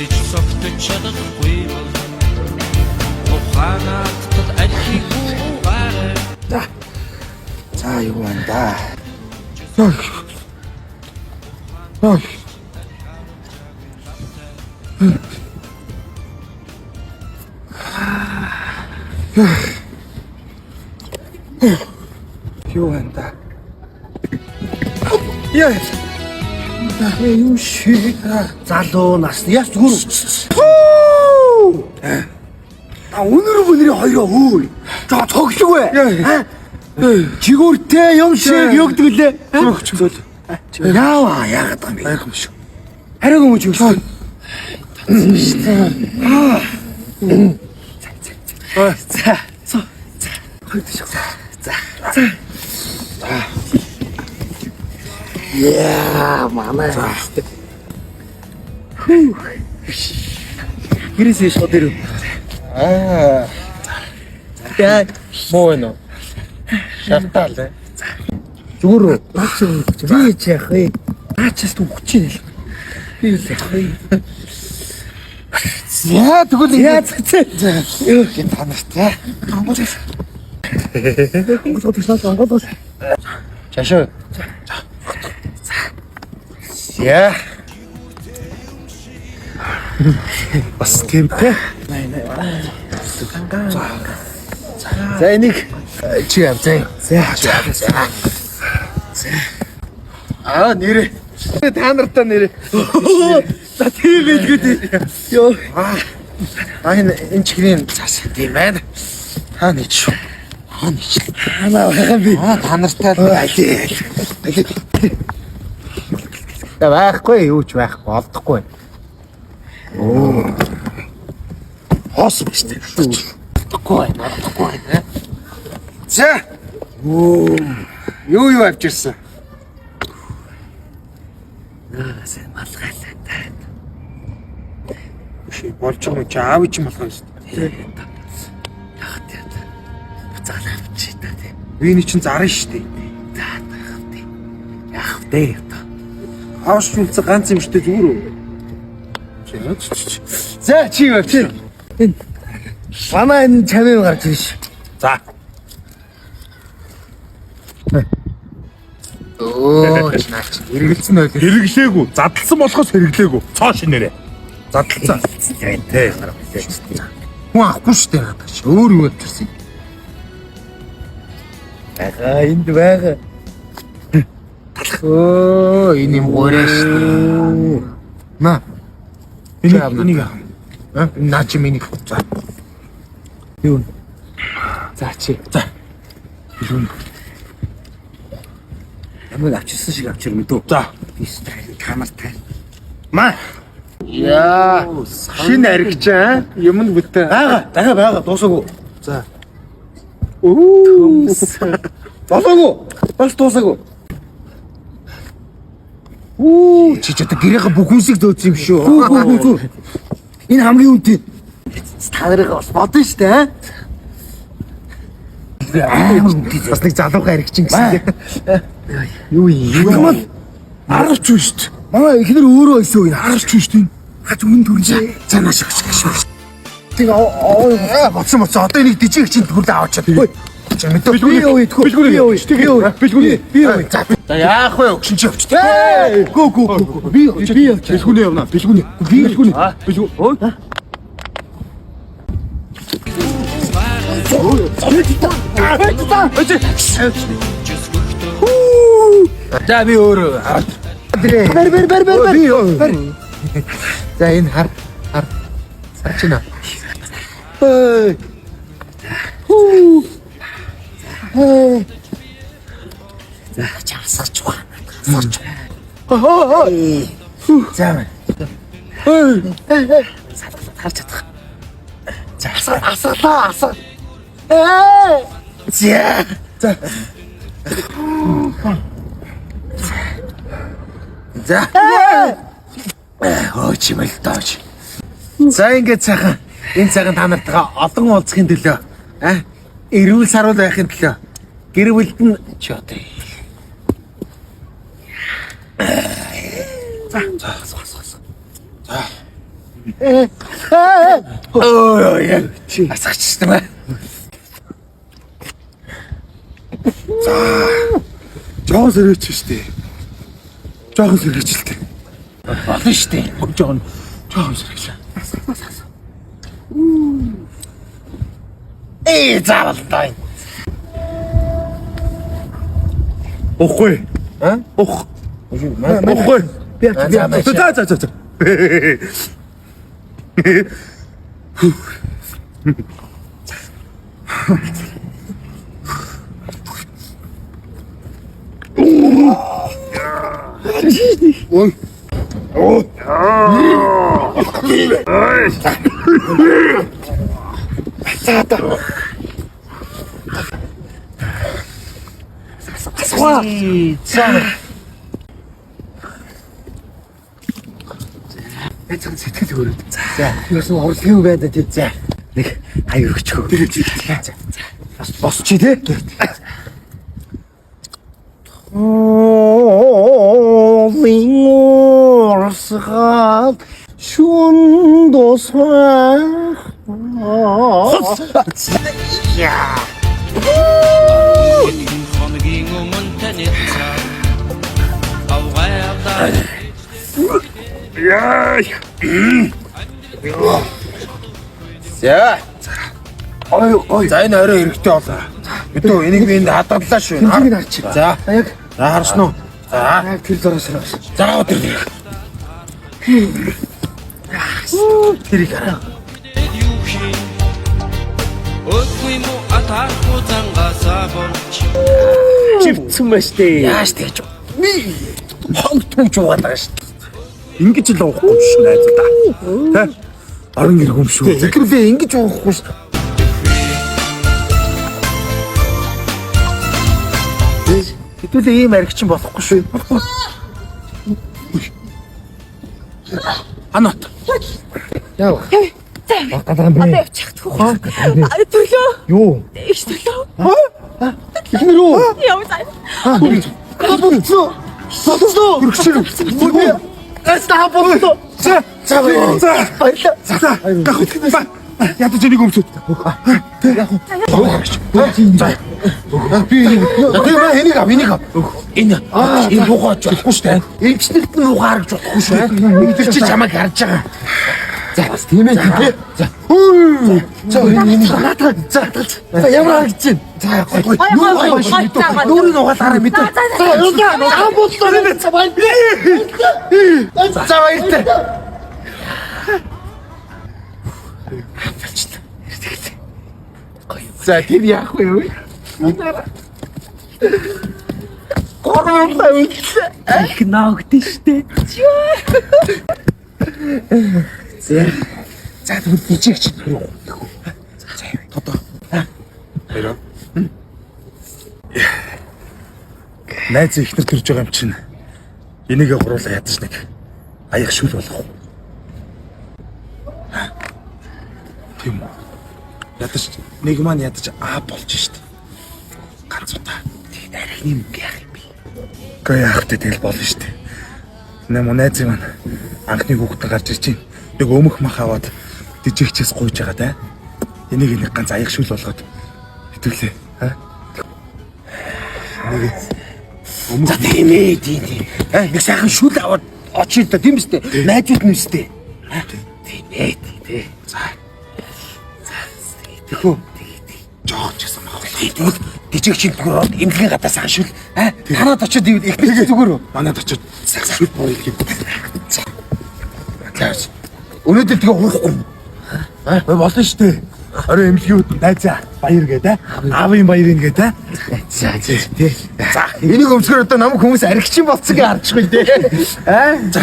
Идэж согтож чадахгүй бол ухаанаад архийг угаарай. За. За юу байна да? Ой. Юу байна да? Яа. Юм шиг залуу насны яс зүгээр. Та өнөр өнөрийн хоёроо хөө. Жоо цоглог вэ? Жигүүртэй юм шиг юу гэдэг лээ? Зөөл. Яава яагаад байгаа юм бэ? Айх юм шүү. Хариаг юм чи шүү. За. За. Хоёр тийш. За. За. Яа, манай. Хүү. Гэрээсээ шууд ирэв. Аа. За. Муу байна уу? Шартаал ээ. Зүгээр үү? Наач би ч яах вэ? Наачаас үхэж байна л. Би л яах вэ? За тэгвэл Яа ингэ зэ. Юу гин та нартай. Монгол Монгол Монгол Монгол. Чашаа. За. За. Бас тийм те. За энийг чи ав зэ. За. За. Аа нэрээ. Та нартай нэрээ. За тийм байлгүй дээ. Йоо. Аа энэ энэ чихрийн цаас тийм байна. Та нэг шүү. Аа нэг ч. Ханаа байгаа би. Аа та нартай л Али. Али. Та байхгүй юу ч байхгүй олдохгүй. Оо. Хоос биш үү? Олдохгүй байна, олдохгүй байна. За. Оо. Юу юу авчирсан? Аа сайн малгайлаа та. Биш болж байгаа юм чи аав чи малгай шүү дээ. Яг тийм. Буцаал авчи та тийм. Виний чин зарна шүү дээ. За яах вэ? Яах вэ одоо? Хааш үлдсэн ганц юм шүү дээ зүгээр үү? За чи юу авчир? Энэ манай энэ чамын гарч ирж ш. За. Өө чи наач хэрэгэлсэн байл. Хэрэглээгүй. Задлсан болохоос хэрэглээгүй. Цоо шинээрээ. Задлсан. Тэ. Хүн авахгүй шүү дээ надад чи. Өөр юу авчирсан? Байгаа энд байгаа. Өө энэ юм гурай шүү дээ. На. Энийг авна. энийг авах. Аа наа чи миний. За. Юу? За чи. За. Ямар авчирсан шиг авчир мэдүү. За. Та нартай. Маа. Яа. Шинэ аригч аа. Юм нь бүтэн. Бага, бага, бага дуусаагүй. За. Өө. Болоогүй. Бас дуусаагүй. Үу чи ч одоо гэрээгээ бүх хүнсийг зөөцсөн юм шүү. Гүү гүү гүү гүү. Энэ хамгийн үнэтэй. Та нарыг бас бодно шүү дээ. Аа. Амар үнэтэй. Бас нэг залуухан аригчин гэсэн. Юу юм? Юу юм? Аргач шүү дээ. Манай эхнэр өөрөө өсөө энэ. Аргач шүү дээ. Хач үн төржээ. За нааш агш агш. Тэг оо бодсон бодсон. Одоо энийг дижиг чинь төрлөө аваад чад. Чи мэдээ. Би юу идэхгүй. Би юу идэхгүй. Би юу. Бэлгүүнээ. Би юу. За за яах вэ? Өгшин чи явчих. Гүү гүү гүү. Би би явчих. Бэлгүүнээ явна. Бэлгүүнээ. Бэлгүүнээ. Бэлгүү. За би өөрөө аваад. Бэр бэр бэр бэр бэр. Би юу? За энэ хар хар. Сар чи наа. Хөө. Хүү. Хөө. За чамсарч ба. Асарч. Хөө. За мэн. Харж чадах. За асгалаа асга. Ээ. За. За. За. Өө чи мэл дооч. За ингээд сайхан энэ сайхан та нартайгаа олон уулзахын төлөө а эрүүл саруул байхын төлөө гэр бүлд нь чи одоо. За. За. За. Ой, асгачихсан ба. Жохон сэргээч штэ. Жохон сэргээч л тээ. Болно штэ. Жохон жохон сэргээч. Ээ, заавал даа. Уухгүй. А? Ух. Уухгүй. Уухгүй. Би авч би авч. За за за за. Ой. За. Яцхан сэтгэл хөөрөд. За. Юусэн орлого юм байна да тий. За. Нэг аяр өгчхөө. За. Бас босч тий. Олин орсгал шүн досваа. Хэдэн хоногийн өмнө танилцаа. Авгайдаа За. Ой ой. За энэ орой хэрэгтэй болоо. Мэдүү энийг би энд хадгаллаа шүү. Тэмцгийг харчих. За. За яг За харсан уу? За. яг тэр зураас харах. За өдөр. Тэрийг хараа. юу хийн? Өөгүй мө атаархгүй зангаасаа болж. Чивцэн ба штэ. Яаж тэгж вэ? Хонг түнж уугаад байгаа шүү. Ингэж л уухгүй шүү найзуудаа. Тэ? Орон гэргүм шүү. Зэкрэлээ ингэж уухгүй шүү. Хэдүүлээ ийм аригчин болохгүй шүү. Анат. Яа. Одоо явчих тхүү. Төлөө. Юу? Их төлөө. Эхнэр үү? Яв за. Болцоо. Болцоо. Хөргөчөр. Эста болцоо. За. За За. Баярлалаа. За. Гах. Ядаж энийг өмсөд. За. Би тийм ээ энийг ав энийг ав. Энэ энэ муухай болохгүй шүү дээ. Эмчнэрт нь муухай харагч болохгүй шүү дээ. Тэр чи чамайг харж байгаа. За бас тийм ээ тий. За. За энэ энийг За за ямар харагдаж байна? За гой гой. Гой, гой, гой, гой, за, гой. Нүрийн угаалгаараа мэдээ. За за. За болцоо. За баярлалаа. За баяртай. За тэр яах вэ? Гурван тавьчлаа. Их наагдсан штэ. За. За тэгвэл дижигч. За тодоо. Баяраа. Найз ихнэр төрж байгаа юм чинь. Энийгээ гуруулаа ядаж нэг аяг шүл болох уу? Тийм үү? Ядаж нэг маань ядаж аа болж шít. Ганц удаа. Тэгэд архины мөнгө яах юм бэ? Гүй яах вэ тэгэл болно шít. Нэм найз маань анхны хүүхэд гарч ирж чинь. Нэг өмөх мах аваад дижигчээс гуйж байгаа да. Энийг нэг ганц аяг шүл болгоод хэвтүүлээ. Аа? За тийм ээ тийм тийм. Аа нэг сайхан шүл аваад очие л да тийм үстэй. Найзууд нь үстэй. Тийм ээ тийм тий. За. За Тэхүү. Жоох ч гэсэн мах болох. Тэгвэл дижигчийн зүгээр ороод эмнэлгийн гадаа сайхан шүл. Аа танаад очиод ивэл эхнэр зүгээр үү? Манад очиод сайхан шүл буурах юм. За. Өнөөдөр тэгээ уухгүй. Аа болно шүү дээ. Орой эмнэлгийн үд найзаа баяр гэдэг аа. Аавын баяр ин гэдэг аа. За тий. За энийг өмсгөр одоо намайг хүмүүс аригчин болцсон гэж харчихгүй тий. Аа За.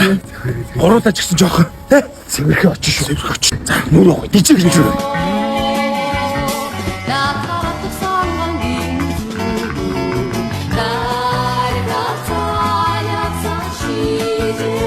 Гуруулаа ч гэсэн жоох тий. цэвэрхээ очиж шүү. Цэвэрхээ очиж. За нүр уух. Дижиг гэж үү. Дарга цаяцсан шийдэл.